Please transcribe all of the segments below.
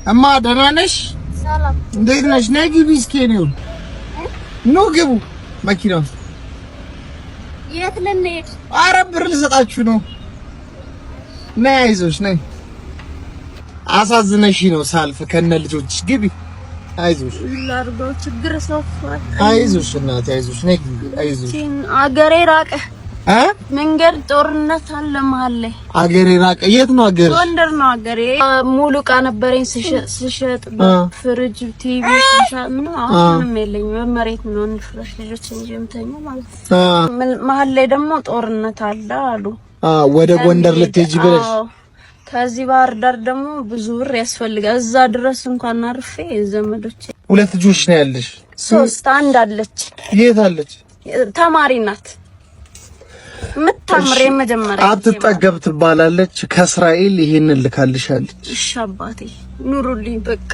እማ ደህና ነሽ? እንዴት ነሽ? ነይ ግቢ እስኪ እኔው ኑ ግቡ መኪና ውስጥ። የት ልንሄድ? ኧረ ብር ልሰጣችሁ ነው። ነይ አይዞሽ ነይ። አሳዝነሽ ነው ሳልፍ ከነ ልጆች ግቢ። አይዞሽ ላድርገው፣ ችግር ሰፍቷል። አይዞሽ እናቴ አይዞሽ ነይ ግቢ አይዞሽ። አገሬ ራቀ እ መንገድ ጦርነት አለ መሀል ላይ። አገሬ ራቀ። የት ነው አገር? ጎንደር ነው አገሬ። ሙሉ እቃ ነበረኝ ስሸጥ፣ ፍሪጅ፣ ቲቪ፣ ምንም አሁንም የለኝም። መሬት ነው እንፍራሽ ልጆች እንጂ የምተኛው ማለት ነው። መሀል ላይ ደግሞ ጦርነት አለ አሉ። ወደ ጎንደር ልትሄጂ ብለሽ? ከዚህ ባህር ዳር ደግሞ ብዙ ብር ያስፈልጋል። እዛ ድረስ እንኳን አርፌ ዘመዶቼ። ሁለት ልጆች ነው ያለሽ? ሶስት፣ አንድ አለች። የት አለች? ተማሪ ናት። የምታምር የመጀመሪያ። አትጠገብ ትባላለች። ከእስራኤል ይሄንን ልካልሻለች። እሺ አባቴ ኑሩልኝ። በቃ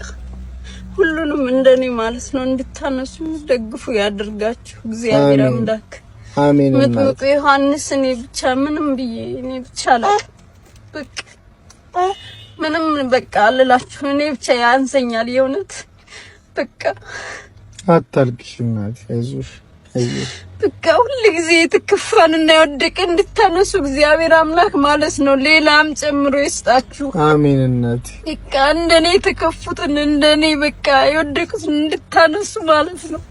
ሁሉንም እንደኔ ማለት ነው እንድታነሱ ደግፉ ያድርጋችሁ እግዚአብሔር አምላክ። አሜን። መጥምቁ ዮሐንስ እኔ ብቻ ምንም ብዬ እኔ ብቻ አላውቅም። በቃ ምንም በቃ አልላችሁ። እኔ ብቻ ያንሰኛል የእውነት በቃ። አታልቅሽ እናቴ አይዞሽ። በቃ ሁል ጊዜ የተከፋን እና የወደቀ እንድታነሱ እግዚአብሔር አምላክ ማለት ነው ሌላም ጨምሮ ይስጣችሁ። አሜን እናቴ። በቃ እንደኔ የተከፉትን እንደኔ በቃ የወደቁትን እንድታነሱ ማለት ነው።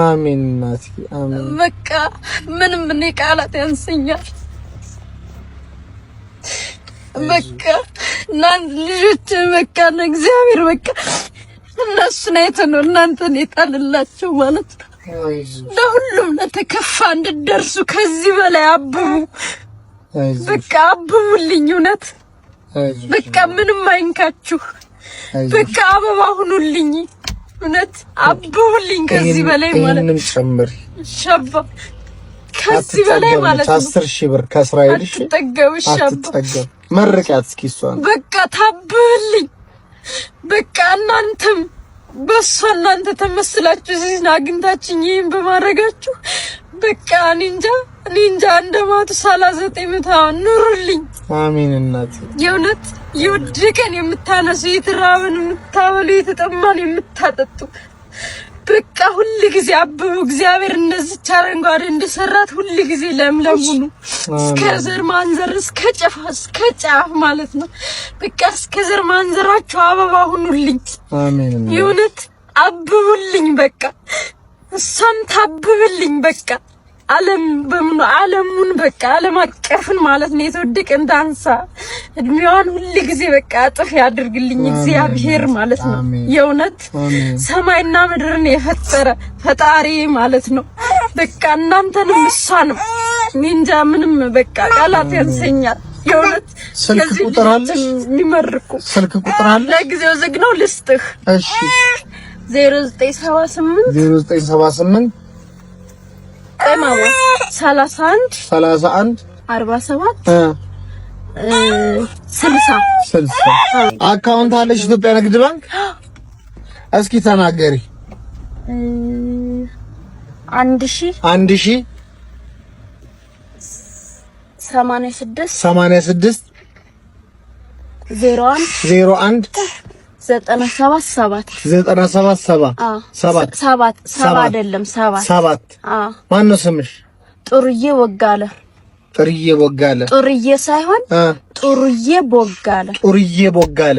አሜን እናቴ። አሜን። በቃ ምንም እኔ ቃላት ያንሰኛል። በቃ እናንተ ልጆች በቃ እግዚአብሔር በቃ እነሱን አይቶ ነው እናንተን የጣልላቸው ማለት ነው። ለሁሉም ለተከፋ እንድትደርሱ ከዚህ በላይ አብቡ፣ በቃ አብቡልኝ። እውነት በቃ ምንም አይንካችሁ። በቃ አበባ ሁኑልኝ። እውነት አብቡልኝ ከዚህ በላይ ማለት ነው። ጨምሪ ሸባ ከዚህ በላይ ማለት ነው። 10,000 ብር ከእስራኤል እሺ፣ አትጠገብ። አትጠገብ። መርቂያት እስኪ እሷን በቃ ታብብልኝ። በቃ እናንተም በሷ እናንተ ተመስላችሁ እዚህ አግኝታችኝ ይሄን በማድረጋችሁ በቃ እኔ እንጃ እኔ እንጃ። እንደማቱ 39 ኑሩልኝ። አሜን እናቴ። የእውነት የወደቀን የምታነሱ፣ የተራበን የምታበሉ፣ የተጠማን የምታጠጡ በቃ ሁል ጊዜ አብቡ። እግዚአብሔር እንደዚች አረንጓዴ እንደሰራት ሁል ጊዜ ለምለም ሁኑ። እስከ ዘር ማንዘር እስከ ጫፍ እስከ ጫፍ ማለት ነው። በቃ እስከ ዘር ማንዘራችሁ አበባ ሁኑልኝ። አሜን። የእውነት አብቡልኝ። በቃ እሷም ታብብልኝ። በቃ ዓለም በምኑ ዓለሙን በቃ ዓለም አቀፍን ማለት ነው። የተወደቀ እንዳንሳ እድሜዋን ሁል ጊዜ በቃ እጥፍ ያድርግልኝ እግዚአብሔር ማለት ነው። የእውነት ሰማይና ምድርን የፈጠረ ፈጣሪ ማለት ነው። በቃ እናንተንም እሷንም እኔ እንጃ ምንም በቃ ቃላት ያንሰኛል። የእውነት ስልክ ቁጥር አለሽ? የሚመርቁ ስልክ ቁጥር አለ? ለጊዜው ዝግ ነው፣ ልስጥህ። እሺ። 0978 0978 31 31 47 60 60። Account አለሽ ኢትዮጵያ ንግድ ባንክ? እስኪ ተናገሪ። 1000 1000 86 86 01 01 97 7 97 7 7 7 7 አይደለም 7 7። ማን ነው ስምሽ? ጥሩዬ ወጋለ። ጥሩዬ ቦጋለ። ጥሩዬ ሳይሆን ጥሩዬ ቦጋለ። ጥሩዬ ቦጋለ።